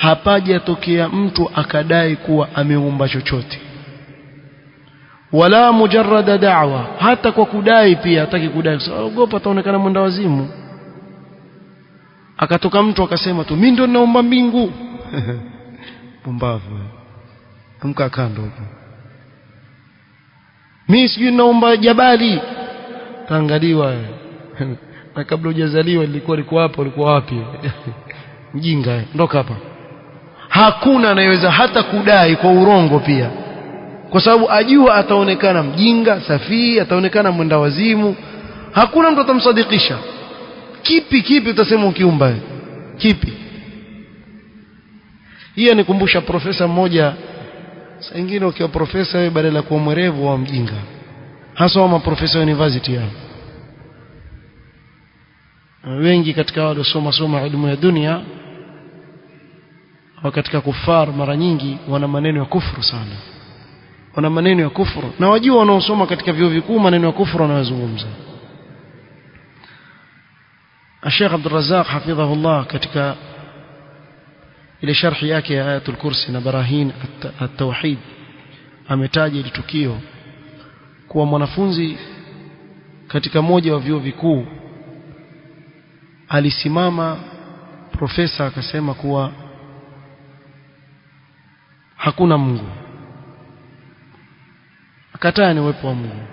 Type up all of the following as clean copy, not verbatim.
Hapajatokea mtu akadai kuwa ameumba chochote, wala mujarrada da'wa, hata kwa kudai pia hataki kudai, ogopa ataonekana mwenda wazimu. Akatoka mtu akasema tu mimi ndio ninaumba mbingu. Pumbavu, amka kando huko. Mimi sijui ninaumba jabali, taangaliwa na kabla hujazaliwa nilikuwa liko hapo, ulikuwa wapi? Mjinga, ndoka hapa. Hakuna anayeweza hata kudai kwa urongo pia, kwa sababu ajua ataonekana mjinga, safii, ataonekana mwenda wazimu. Hakuna mtu atamsadikisha. Kipi utasema ukiumba? Kipi? Hii anikumbusha profesa mmoja. Saa nyingine ukiwa profesa wewe badala kuwa mwerevu wa mjinga, hasa wa maprofesa wa university hao. Wengi katika wale soma elimu ya dunia wa katika kufar, mara nyingi wana maneno ya kufuru sana, wana maneno ya kufuru, na wajua wanaosoma katika vyuo vikuu maneno ya kufuru wanayozungumza. Sheikh Abdul Razzaq hafidhahullah katika ile sharhi yake ya Ayatul Kursi na Barahin at-Tauhid ametaja ile tukio kuwa mwanafunzi katika moja wa vyuo vikuu alisimama profesa akasema kuwa hakuna Mungu, akataa ni uwepo wa Mungu.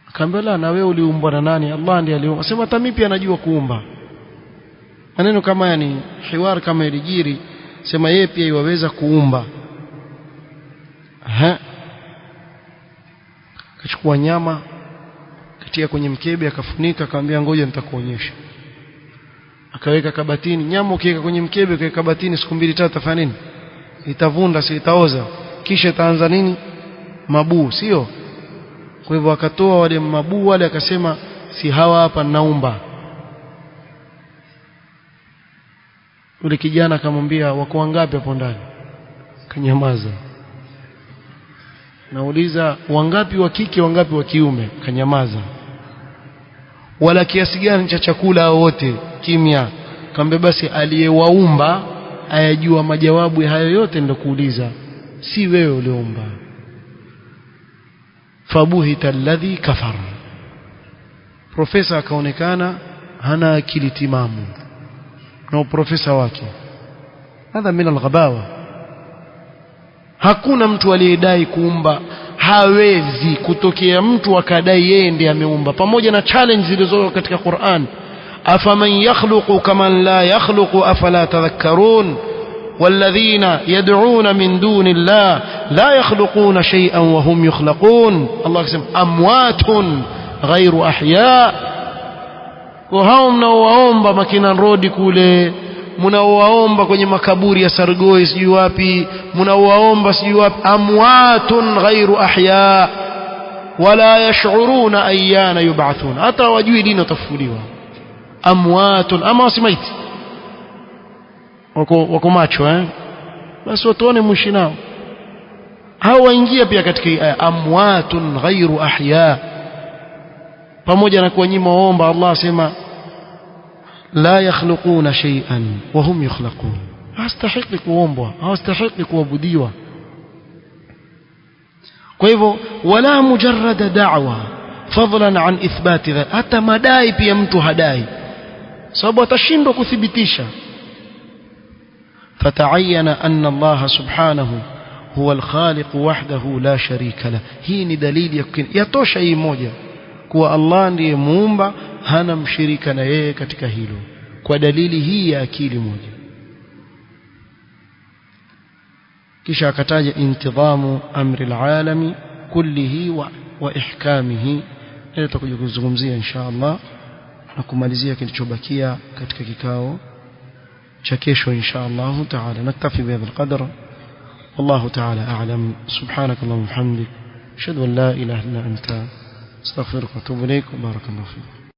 Akaambia la, na wewe uliumbwa na nani? Allah ndiye aliumba. Sema hata mimi pia najua kuumba. Maneno kama yani hiwar kama ilijiri, sema yeye pia iwaweza kuumba. Aha. Akachukua nyama katia kwenye mkebe akafunika, akamwambia ngoja nitakuonyesha. Akaweka kabatini. Nyama ukiweka kwenye mkebe ukaweka kabatini siku mbili tatu itafanya nini? Itavunda, si itaoza. Kisha itaanza nini? Mabuu, sio? Kwa hivyo akatoa wale mabuu wale, akasema si hawa hapa naumba. Yule kijana akamwambia wako wangapi hapo ndani? Kanyamaza. Nauliza wangapi wa kike wangapi wa kiume? Kanyamaza. Wala kiasi gani cha chakula wote? Kimya. Akamwambia basi aliyewaumba ayajua majawabu hayo yote, ndio kuuliza, si wewe uliumba. Fabuhita alladhi kafar. Profesa akaonekana hana akili timamu na uprofesa wake. Hadha min alghabawa. Hakuna mtu aliyedai kuumba, hawezi kutokea mtu akadai yeye ndiye ameumba, pamoja na challenge zilizo katika Qur'an. Afaman yakhluqu kaman la yakhluqu afala tadhakkarun والذين يدعون من دون الله لا يخلقون شيئا وهم يخلقون. الله يسمى أموات غير أحياء. وهao mnaowaomba makina rodi kule, mnaowaomba kwenye makaburi ya Sargoi sijui wapi, mnaowaomba sijui wapi, amwatun ghairu ahya wala yash'uruna ayyana yub'athun, hata wajui lini watafufuliwa. Amwatun, ama wasimaiti wako macho basi watuone mwishi nao. Hao waingia pia katika hii aya amwatun ghairu ahya. Pamoja na kuwanyima waomba, Allah asema la yakhluquna shay'an wa hum yukhlaqun. Hawastahiki kuombwa, hawastahiki kuabudiwa. Kwa hivyo wala mujarrada da'wa fadlan an ithbati, hata madai pia mtu hadai, sababu atashindwa kuthibitisha. فتعين أن الله سبحانه هو الخالق وحده لا شريك له. Hii ni dalili yatosha hii moja kuwa Allah ndiye muumba, hana mshirika na yeye katika hilo, kwa dalili hii ya akili moja. Kisha akataja intidhamu amri alalami kullihi wa ihkamihi. Leo tutakuja kuzungumzia insha Allah na kumalizia kilichobakia katika kikao cha kesho insha Allah taala. Naktafi bihadha alqadr, wallahu taala a'lam. Subhanakallahumma wa bihamdik, ashhadu an la ilaha illa anta, astaghfiruka wa atubu ilaik. Barakallahu fiik.